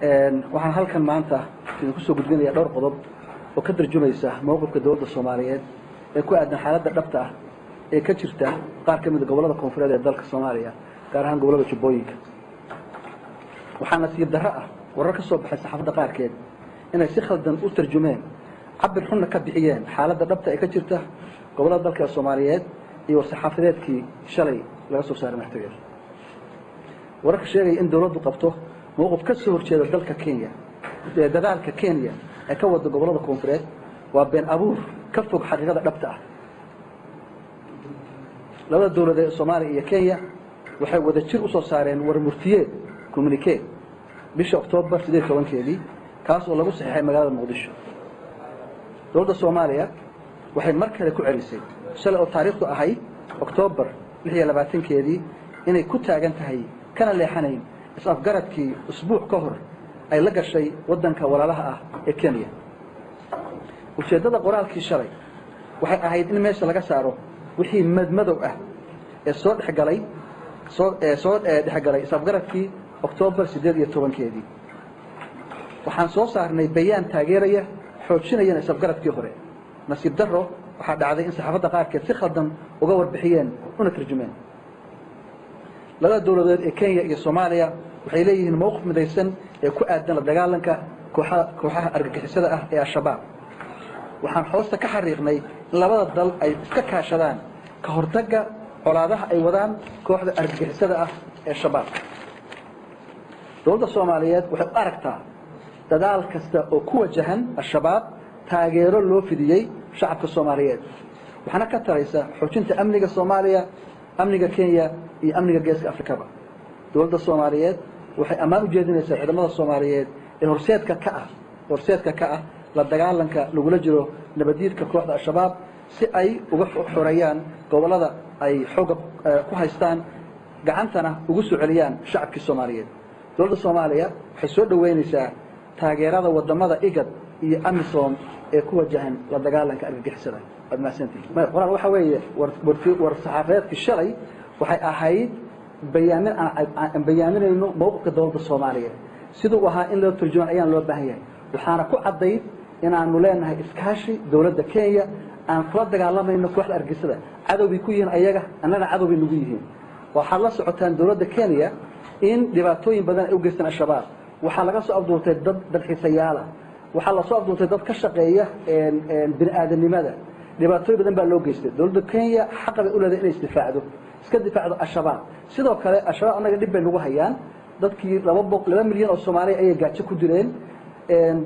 Waxaan halkan maanta idinku soo gudbinayaa dhowr qodob oo ka tarjumaysa mowqifka dowladda Soomaaliyeed ee ku aadan xaaladda dhabta ah ee ka jirta qaar ka mid a gobollada koonfureed ee dalka Soomaaliya, gaar ahaan gobollada Jubbooyinka. Waxaa nasiib darro ah warar ka soo baxay saxaafadda qaarkeed inay si khaldan u tarjumeen, cabir xunna ka bixiyeen xaaladda dhabta ee ka jirta gobollada dalka Soomaaliyeed iyo war-saxaafadeedkii shalay laga soo saaray madaxtooyada. Wararka sheegaya in dowladdu qabto mowqif ka soo horjeeda dalka Kenya ee dadaalka Kenya ay ka wado gobollada koonfureed waa been abuur ka fog xaqiiqada dhabta ah. Labada dowladeed ee Soomaaliya iyo Kenya waxay wada jir u soo saareen war murtiyeed, communique, bisha Oktoobar 18-keedii, kaas oo lagu saxiixay magaalada Muqdisho. Dowladda Soomaaliya waxay mar kale ku celisay shalay oo taariikhdu ahayd Oktoobar 26-keedii inay ku taagan tahay kana leexanayn is-afgaradkii usbuuc ka hor ay la gashay waddanka walaalaha ah ee Kenya. Ujeeddada qoraalkii shalay waxay ahayd in meesha laga saaro wixii madmadow ah ee soo dhexgalay soo dhexgalay is-afgaradkii Oktoobar 18-keedii. Waxaan soo saarnay bayaan taageeraya, xoojinayana is-afgaradkii hore. Nasiib darro, waxaa dhacday in saxaafadda qaarkeed si khaldan uga warbixiyeen una tarjumeen. Labada dowladood ee Kenya iyo Soomaaliya waxay leeyihiin mowqif midaysan ee ku aadan la dagaalanka kooxaha argagixisada ah ee Al-Shabaab. Waxaan hoosta ka xariiqnay in labada dal ay iska kaashadaan ka hortagga colaadaha ay wadaan kooxda argagixisada ah ee Shabaab. Dowladda Soomaaliyeed waxay u aragtaa dadaal kasta oo ku wajahan Al-Shabaab taageero loo fidiyey shacabka Soomaaliyeed, waxaana ka taraysa xoojinta amniga Soomaaliya, amniga Kenya iyo amniga Geeska Afrikaba. Dowladda Soomaaliyeed waxay ammaan u jeedinaysaa ciidamada Soomaaliyeed ee horseedka ka ah la dagaalanka lagula jiro nabadiidka kooxda Al-Shabaab, si ay uga xoreeyaan gobollada ay xoogga ku haystaan, gacantana ugu soo celiyaan shacabkii Soomaaliyeed. Dowladda Soomaaliya waxay soo dhoweynaysaa taageerada wadamada IGAD iyo AMISOM ee ku wajahan la dagaalanka argagixisada. Waad mahadsantihin. Qoraal waxa weeye war saxaafadeedkii shalay waxay ahayd bayaamin aan bayaaminayno mowqifka dowladda Soomaaliyeed. Siduu ahaa in loo turjumaan ayaan loo baahan yahay. Waxaana ku caddayd inaanu leenahay iskaashi dowladda Kenya aan kula dagaalamayno kooxda argagixisada. Cadow bay ku yihiin ayaga, annana cadow bay nagu yihiin. Waxaad la socotaan dowladda Kenya in dhibaatooyin badan ay u geystaan Al-Shabaab. Waxaa laga soo afduurtay dad dalxiisayaala, waxaa lasoo afduurtay dad ka shaqeeya bini aadanimada. Dhibaatooyin badan baa loo geystay. Dowladda Kenya xaqa bay u leedahay inay isdifaacdo, iska difaacdo Al-Shabaab. Sidoo kale Al-Shabaab annaga dhib bay nagu hayaan. Dadkii 2 milyan oo Soomaaliya ayay gaajo ku dileen.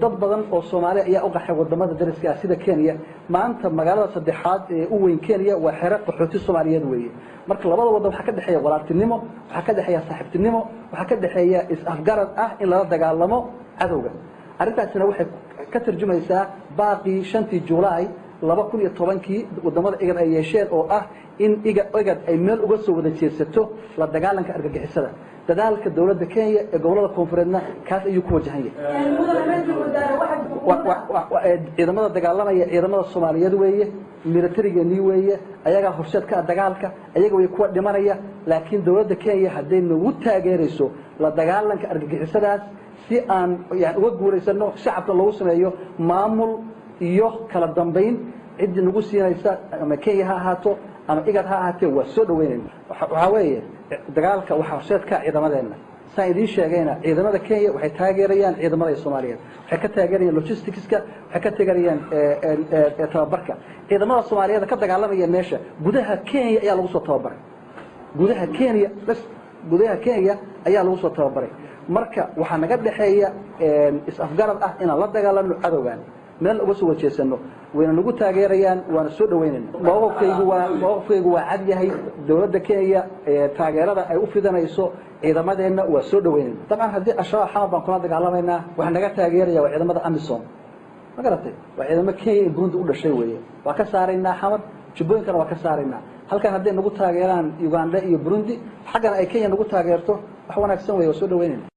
Dad badan oo Soomaaliya ayaa u qaxay wadamada dariska ah sida Kenya. Maanta magaalada saddexaad ee u weyn Kenya waa xero qaxooti Soomaaliyeed weeye. Marka labada wadan waxaa ka dhexeeya walaaltinimo, waxaa ka dhexeeya saaxiibtinimo, waxaa ka dhexeeya is-afgarad ah in lala dagaalamo cadowga. Arrintaasina waxay ka tarjumaysaa baaqii 5-tii Julaay 2010-kii wadamada IGAD ay yeesheen, oo ah in IGAD ay meel uga soo wada jeedsato la dagaalanka argagixisada. Dadaalka dowladda Kenya ee gobolada koonfureedna kaas ayuu ku wajahan yahay. Ciidamada dagaalamaya ciidamada Soomaaliyeed weeye, militarigeenii weeye, ayagaa horseed ka ah dagaalka, ayaga way kuwa dhimanaya. Laakiin dowladda Kenya hadday nagu taageerayso la dagaalanka argagixisadaas si aan yani uga guulaysano, shacabka loogu sameeyo maamul iyo kala dambayn, ciddii nagu siinaysa, ama Kenya ha ahaato ama IGAD ha ahaatee, waa soo dhaweynayna. Waxaa weeye dagaalka waxaa horseed ka ciidamadeenna. Saan idiin sheegayna, ciidamada Kenya waxay taageerayaan ciidamada Soomaaliyeed, waxay ka taageerayaan logisticska, waxay ka taageerayaan tababarka. Ciidamada Soomaaliyeed ka dagaalamaya meesha gudaha Kenya ayaa lagu soo tababaray, gudaha Kenya bas, gudaha Kenya ayaa lagu soo tababaray. Marka waxaa naga dhexeeya is-afgarad ah inaan la dagaalano cadowgan, meel uga soo wajeesano. Wayna nagu taageerayaan, waana soo dhaweynayna. Mowqifkaygu waa cad yahay. Dowladda Kenya taageerada ay u fidanayso ciidamadeenna waa soo dhaweynayna. Dabcan haddii Al-Shabaab xamar baan kula dagaalamaynaa, waxaa naga taageeraya waa ciidamada AMISOM. Ma garatay? Waa ciidamo Kenya iyo Burundi u dhashay weeye. Waa ka saaraynaa Xamar, Jubbooyinkana waa ka saaraynaa. Halkan hadday nagu taageeraan Uganda iyo Burundi, xaggana ay Kenya nagu taageerto, wax wanaagsan weeye, waa soo dhaweynayna.